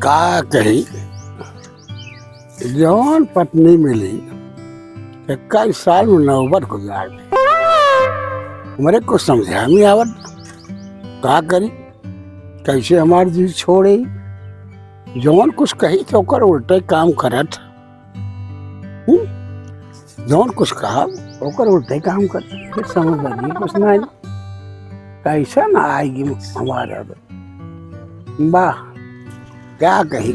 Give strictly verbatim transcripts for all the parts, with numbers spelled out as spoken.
का कही, जौन पत्नी मिली, इक्कीस साल में नौबत गुजार गई। हमरे कुछ समझा नहीं आवत, का करी, कैसे हमार जीव छोड़े। जौन कुछ कही तो ओकर उल्टे काम करत। हम्म? जौन कुछ कहा, ओकर उल्टे काम करत। फिर समझ लगी, कुछ नहीं। कैसा ना आएगी हमारा अब। वाह, क्या कही,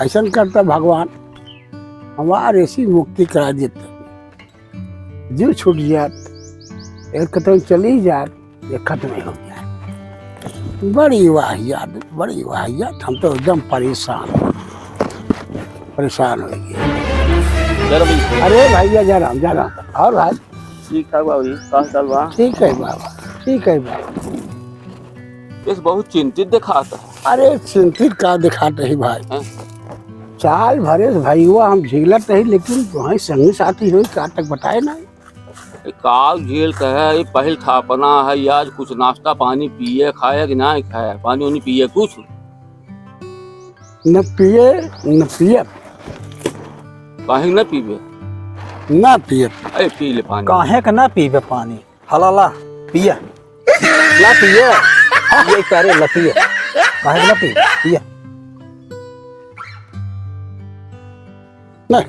ऐसन करता भगवान, हमार ऐसी मुक्ति करा देता, जीव छूट जात, एक कतई चली जात, ये खत्म ही हो जात। बड़ी वाहियात, बड़ी वाहियात, हम तो एकदम परेशान, परेशान हो गए। जय राम जी। अरे भैया, जय राम, जय राम। और भाई? ठीक ठाक बाबूजी, का हाल चाल बा? ठीक है बाबा, ठीक है बाबा। ये बहुत चिंतित दिखात है। अरे चिंतित का दिखात रही भाई? हैं? साल भरे से भैया हम झेलत रही, लेकिन तुम्हारे संगी साथी होई का तक बताए ना। ए, का झेल कहे, ये पहिल थापना है, आज कुछ नाश्ता पानी पिए, खाए कि ना खाए, पानी उनी पिए कुछ? न पिए, न पिए। काहे न पीबे? ना पिए। ए, पी ले पानी। काहे के ना पीबे पानी? हला ला, पिया। ला पिया। ये करे ला पिया। काहे के ना पीबे? पिया। नहीं।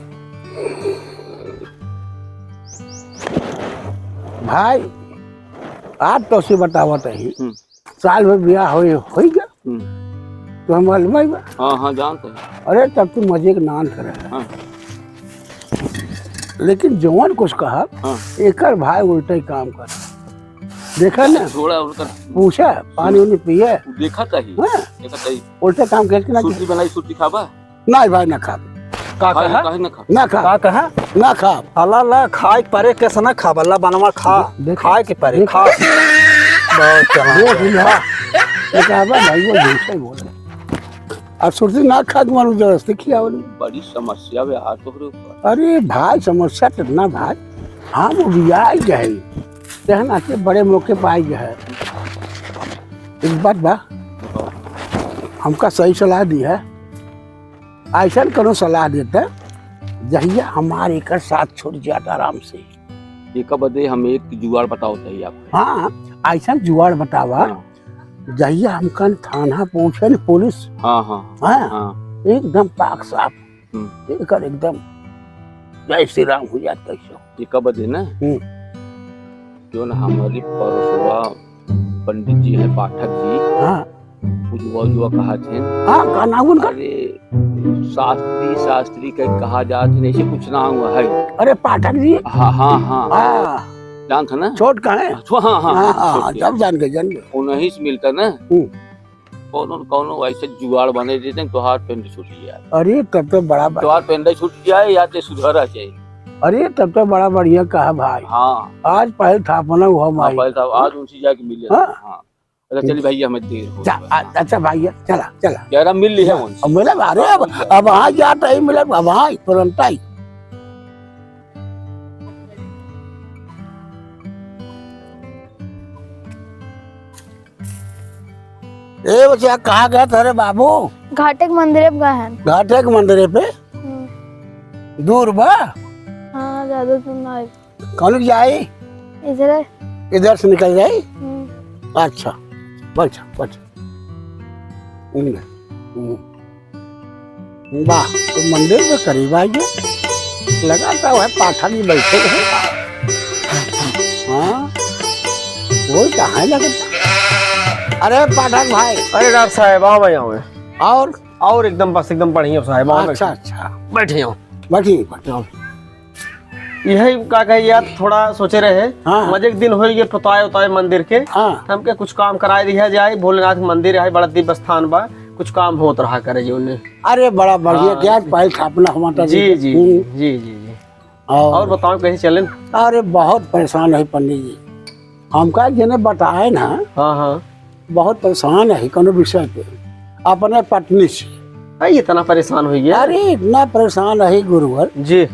भाई, आज तो से बतावत है। हम्म। साल भर बियाह होई, होई गया। हम्म। तो हम मालूम है बा। हाँ, हाँ, जानते हैं। अरे, तब तू मजे के नान करे है। हाँ। लेकिन जवन कुछ कहा, हाँ। एकर भाई उल्टे काम कर। देखा ना? थोड़ा उनका पूछा, पानी उनी पिए। देखा कही। हाँ। देखा कही। उल्टे काम करके ना सुर्ती बनाई, सुर्ती खाबा? नहीं भाई, ना खाब। का खाए कहा? काहे ना खाब? ना खाब। का कहा? ना खाब। अल्लाह ला खाए के परे, कैसे ना खाब? अल्लाह बनवा खा। दे-, देखा। खाए के परे, देखा। खा। बहुत चला देख लिया। ये कहा बा भाई, वो झूठे बोले। अब सुरती ना खा, तुम्हारे जबरदस्ती खियावल। बड़ी समस्या बे यार तोहरे ऊपर। अरे भाई, समस्या कितना भाई, हम उबियाई गए, तेहन आके बड़े मौके पे आई गए। एक बात बा, हमका सही सलाह दी है, ऐसन कौनो सलाह देते, जहिया हमार एकर साथ छूट जात आराम से। एका बदे हम एक जुगाड़ बतावत हई आपके। हाँ, ऐसन जुगाड़ बतावा, हाँ। जहिया हमका थाना पहुँचे न पुलिस, हाँ, हाँ, हाँ, हाँ। एकदम पाक साफ, हम्म। एकर एकदम जय श्री राम हो जात कैसे। एका बदे ना, हम्म। जो ना हमारी परोसवा पंडित जी हैं, पाठक जी। हाँ। उजवा, उजवा कहा थे। हाँ, का नाम उनका? अरे, शास्त्री, शास्त्री के कहा जात है, ऐसे कुछ नाम हुआ है। अरे, पाठक जी? हाँ, हाँ, हाँ। हाँ। जानत है ना? छोट का है? छो-, हाँ, हाँ, हाँ, हाँ, छोट हाँ, के। जब जान गए, जान गए। उन्हीं से मिलता ना? हम्म। कौनो, कौनो ऐसे जुगाड़ बने देते हैं, तोहार पेंट छूट जाए। अरे, तब तो बड़ा बात। तोहार पेंट छूट जाए या ते सुधरा जाए। अरे, तब तो बड़ा बढ़िया कहा भाई। हाँ। आज पहल थापना हुआ हाँ, भाई। पहल था, आज उनसे जाके मिले। हाँ। हाँ। अच्छा, चलिए भैया, हमें देर हो जा, गया। आ, अच्छा भैया, चला, चला। यार, हम मिल लिए हैं उनसे। अब मिला, अरे, अब, हाँ, अब वहाँ जाता ही मिला, अब वहाँ तुरंत ही। ए बच्चा, कहाँ गए थे रे बाबू? घाटे के मंदिरे पे गए हैं। घाटे के मंदिरे पे? हम्म। दूर बा? हाँ, ज्यादा दूर ना है। कौन जाई? इधर है। इधर से निकल जाई? हम्म। अच्छा, बैठ, बैठ। हम्म, हम्म। वाह, तो मंदिर के करीब आ गए। लगा था वह पाठक जी बैठे हैं। हाँ, वही कहाँ है लगे। अरे पाठक भाई। अरे डॉक्टर साहब, आओ भाई, आओ। और? और एकदम, बस एकदम बढ़िया साहब, आओ, अच्छा, बैठो। अच्छा। बैठे हो। बैठिए, बैठिए। आओ। यही का कहे यार, थोड़ा सोचे रहे, हाँ। मजे के दिन होई गए, पुताए उताए मंदिर के। हाँ। हमके कुछ काम कराए दिया जाए, भोलेनाथ के मंदिर है, बड़ा दिव्य स्थान बा, कुछ काम होत रहा करे जो ने। अरे बड़ा बढ़िया, हाँ। क्या पहल स्थापना हुआ था जी, जी। जी, हम्म। जी, जी, जी। और और बताओ, कैसे चलें? अरे बहुत परेशान है पंडित जी, हमका जेने बताए ना। हाँ, हाँ। बहुत परेशान है कोनो विषय पे, अपने पत्नी से। अरे, इतना परेशान हो गया? अरे, इतना परेशान है गुरुवर जी।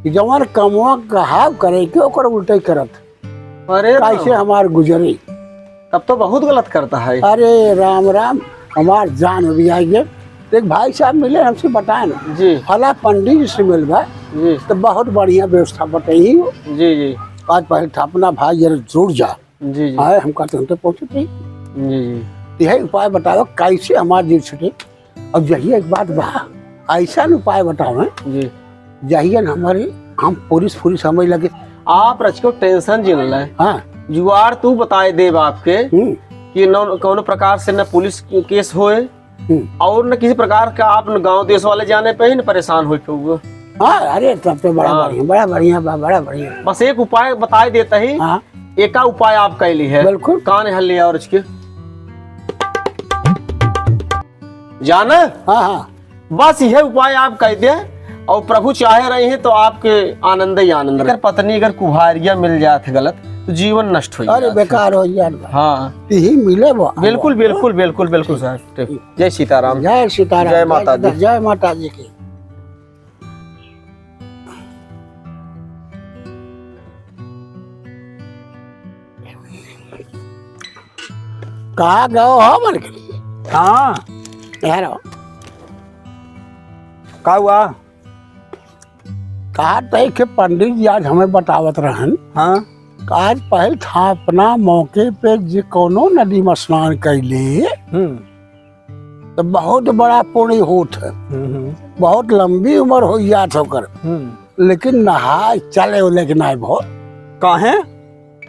कि जवन कमवा कहाव करे के, ओकर उल्टे करत। अरे कैसे राम। हमार गुजरी? तब तो बहुत गलत करता है। अरे राम राम, हमार जान भी आई गए। तो एक भाई साहब मिले, हमसे बताए ना, जी। फला पंडित जी से मिलबा, जी। तो बहुत बढ़िया व्यवस्था बताई हो। जी, जी। आज पहले था अपना भाई जरा जुड़ जा। जी, जी। आए, हम कहते हम तो पहुँचते ही। जी, जी। तो यही उपाय बताओ, कैसे हमार जीव छूटे। अब यही एक बात बा, ऐसा न उपाय बताओ, हैं? जी। यही न हमारे, हम पुलिस, पुलिस समझ लगे। आप रचिको टेंशन जिन लें। हाँ। जुगाड़ तू बताए देब आपके हम्म। कि न कौनो प्रकार से न पुलिस केस होए, हम्म। और न किसी प्रकार का आप न गाँव देश वाले जाने पे ही न परेशान होइ पउबो। हाँ, अरे, तब तो बड़ा हाँ। बढ़िया, बड़ा बढ़िया बा, बड़ा बढ़िया। बस एक उपाय बताए देता ही, हाँ। एका उपाय आप कैली है। बिल्कुल। कान हल्ले और इसके। जाना? हाँ, हाँ। बस यह उपाय आप कह दे और प्रभु चाहे रहे हैं तो आपके आनंद ही आनंद रहे। अगर पत्नी अगर कुभारिया मिल जात है गलत तो जीवन नष्ट हो अरे, जात है। बेकार हो जात बा। हाँ। यही मिले वो। बिल्कुल, बिल्कुल, बिल्कुल, बिल्कुल सर। जय सीताराम। जय सीताराम। जय माता दी। जय माता जी की। कहाँ गयो हो मलकिन? हाँ। यहाँ रहो। का हुआ? कहा तई के पंडित जी आज हमें बतावत रहन। हाँ। कि आज पहल स्थापना मौके पे जे कौनो नदी में स्नान कैले, हम्म। तो बहुत बड़ा पुण्य होत है। हम्म, हम्म। बहुत लंबी उम्र हो जात होकर। हम्म। लेकिन नहाए चले उले के नाय भो। काहे?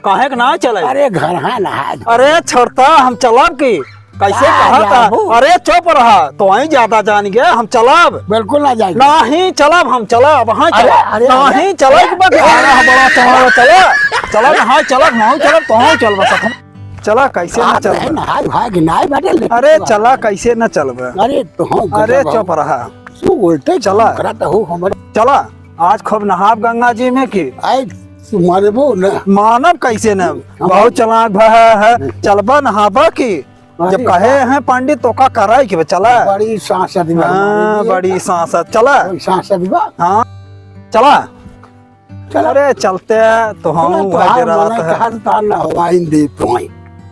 काहे के ना चले? अरे घर हाँ नहाए। अरे छोड़ता हम चलब की? कैसे आ, कहा था? जाबू। अरे चुप रहा, तो आई ज्यादा जान गया, हम चलब। बिल्कुल ना जाएंगे। नहीं चलब, हम चलब, हाँ अरे, चलब। अरे, नहीं अरे, चलब, अरे, बस, अरे, अरे, बड़ा चला, चला, चला, नहाए चलब, नहाए चलब, तो हाँ चलब, बस हम चला, कैसे ना आ, चलबे? बहन, हाय, भाग, नाय बाटे, लेकिन अरे, चला, कैसे ना चलबे? अरे, तो हम अरे, गजब चुप हो। रहा। तू उल्टे चला। काम करत हो हमरे। चला, आज खूब नहाब गंगा जी में की। आए, तू मानबो ना। मानब कैसे ना? हम बहुत चलाक भा है, है। हम्म। चलबा नहाबा की। अरे जब कहे वाह। हैं पंडित, तो का कराई के बा? चला। बड़ी सांसत बा हाँ, हमारे लिए। बड़ी सांसत। चला। कोई सांसत बा? हाँ, चला। चला। अरे, चलते तो हम चला, तो वह हार जरा माना है। कहा था ना, हवाई दे तो आई।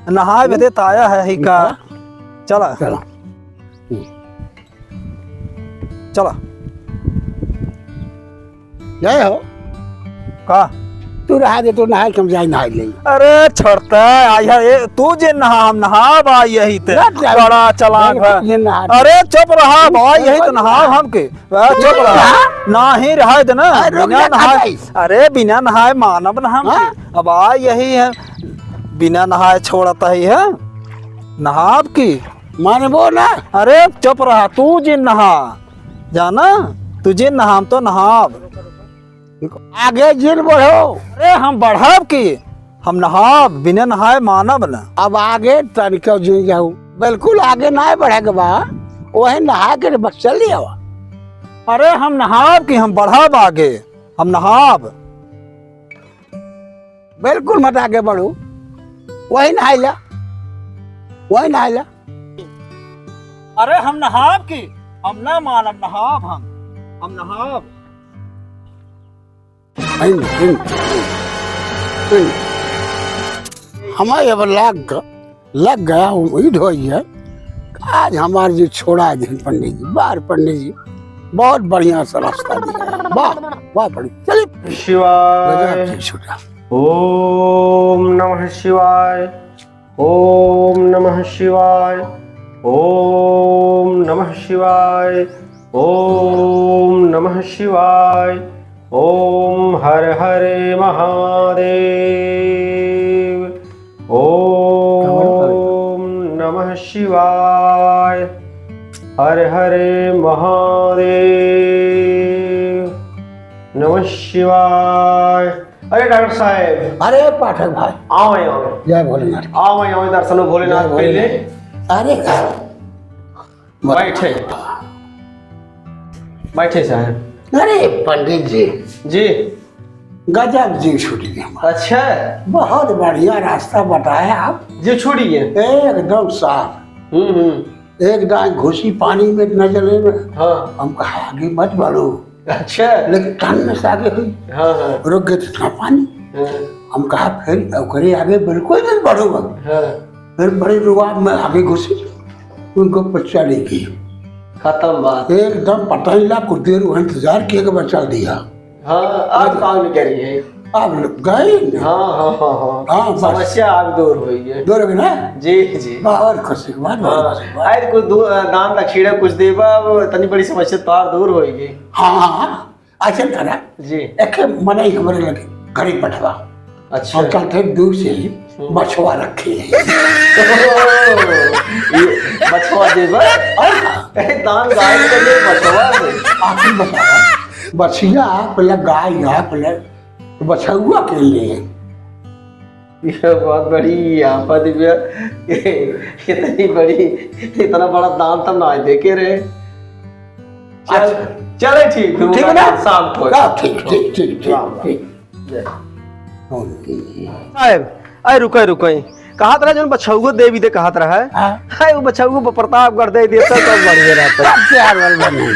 नहाए बदे तो आया है ही का। हाँ। चला। चला। हम्म। चला। जय हो। का? तू रहा दे, तू नहाए के हम जाए नहाए ले। अरे, छोड़ता, आई है, ए, तू जे नहा, हम नहाब, आई यही ते। ना, ना, बड़ा चलाक बिल्कुल है। जे नहा। अरे, चुप रहा, बिल्कुल भाई, यही तो बिल्कुल नहाब नहा। हम के। अरे चुप रहा। हाँ? नाही रहाय देना। अरे रुक बिना जा, नहाए। अरे बिना नहाए मानब ना हम। हाँ? अब आ यही है। बिना नहाए छोड़त ही है। नहाब की? मानबो ना। अरे चुप रहा, तू जिन नहा। जाना? तू जिन नहा, हम तो नहाब। आगे जिन बढ़ो। अरे हम बढ़ब की? हम नहाब, बिना नहाए मानब न। अब आगे तनिको जिन जाऊ, बिल्कुल आगे नाय बढ़े के बा, वही नहा के बस चल दिया। अरे हम नहाब की हम बढ़ब आगे, हम नहाब। बिल्कुल मत आगे बढ़ू, वही नहाइला, वही नहाइला। अरे हम नहाब की, हम ना मानब, नहाब हम, हम नहाब। इन, इन, इन। हमारे अब लग, लग गया, उम्मीद हो गई है। आज हमारे जो छोड़ा दिन पंडित जी, बार पंडित जी, बहुत बढ़िया सा रास्ता दिया है। वाह, वाह पंडित, चलिए। शिवाय। गजब जी छोड़ा। ओम नमः शिवाय। ओम नमः शिवाय। ओम नमः शिवाय। ओम नमः शिवाय। ओम हर हर महादेव। ओम नमः शिवाय। हर हर महादेव। नमः शिवाय। अरे डॉक्टर साहब। अरे पाठक भाई। आवे, आवे। जय भोलेनाथ। आवे, आवे, दर्शन भोलेनाथ जय भोलेनाथ। पहले। अरे। बैठे। बैठे साहब। अरे पंडित जी। जी। गजब जी छूट गया हमारा। अच्छा। बहुत बढ़िया रास्ता बताया आप। जी छूट गए। एकदम साफ। हम्म, हम्म। एक दाई घुसी पानी में न चले में। हाँ। हम कहा, "आगे मत बढ़ो।" अच्छा। लेकिन तन में से आगे हुई। हाँ, हाँ। रुक गए तो इतना पानी। हाँ। हम कहा, "फिर ओकरे आगे बिल्कुल मत बढ़ो अब।" हाँ। फिर बड़े रुआब में आगे घुसी, उनको बच्चा लेके। खतम बात। एकदम पटैला, कुछ देर वहाँ इंतजार किए के बचा दिया। हाँ, अब काम नहीं करी है। अब गए न। हाँ, हाँ, हाँ, हाँ। हाँ, बस। समस्या अब दूर होई है। दूर होई ना? जी, जी। बहुत खुशी, बहुत, बहुत हाँ, खुशी, बहुत। अरे कुछ दू-, दान दक्षिणा कुछ देबा, अब इतनी बड़ी समस्या तार दूर होई गई। हाँ, हाँ, हाँ। ऐसे करा। जी। एक मने हमरे लगे गरीब बटवा। अच्छा। हम चलते हैं दूर से ही हम्म। बछवा रखे हैं। ये बछवा देबा? और का? ए, दान गाय के लिए बछवा दे। आखिर बताओ, बछिया पहले गाय या पहले बछौआ के लिए। ये बहुत बड़ी आफत है भैया। इतनी बड़ी, इतना बड़ा दान तो ना देखे रहे। चल, अच्छा। चले ठीक है, ठीक है ना? शाम को। हाँ, ठीक, ठीक, ठीक, ठीक, हाँ। ठीक। जय। ओके। साहब, अरे रुके, रुके। कहत रहा जौन बछौगो देवी दे कहत रहा है। हाँ। हाय, वो बछौगो प-, प्रतापगढ़ दे देता तब बढ़िया रहता। तब क्या हाल बनी?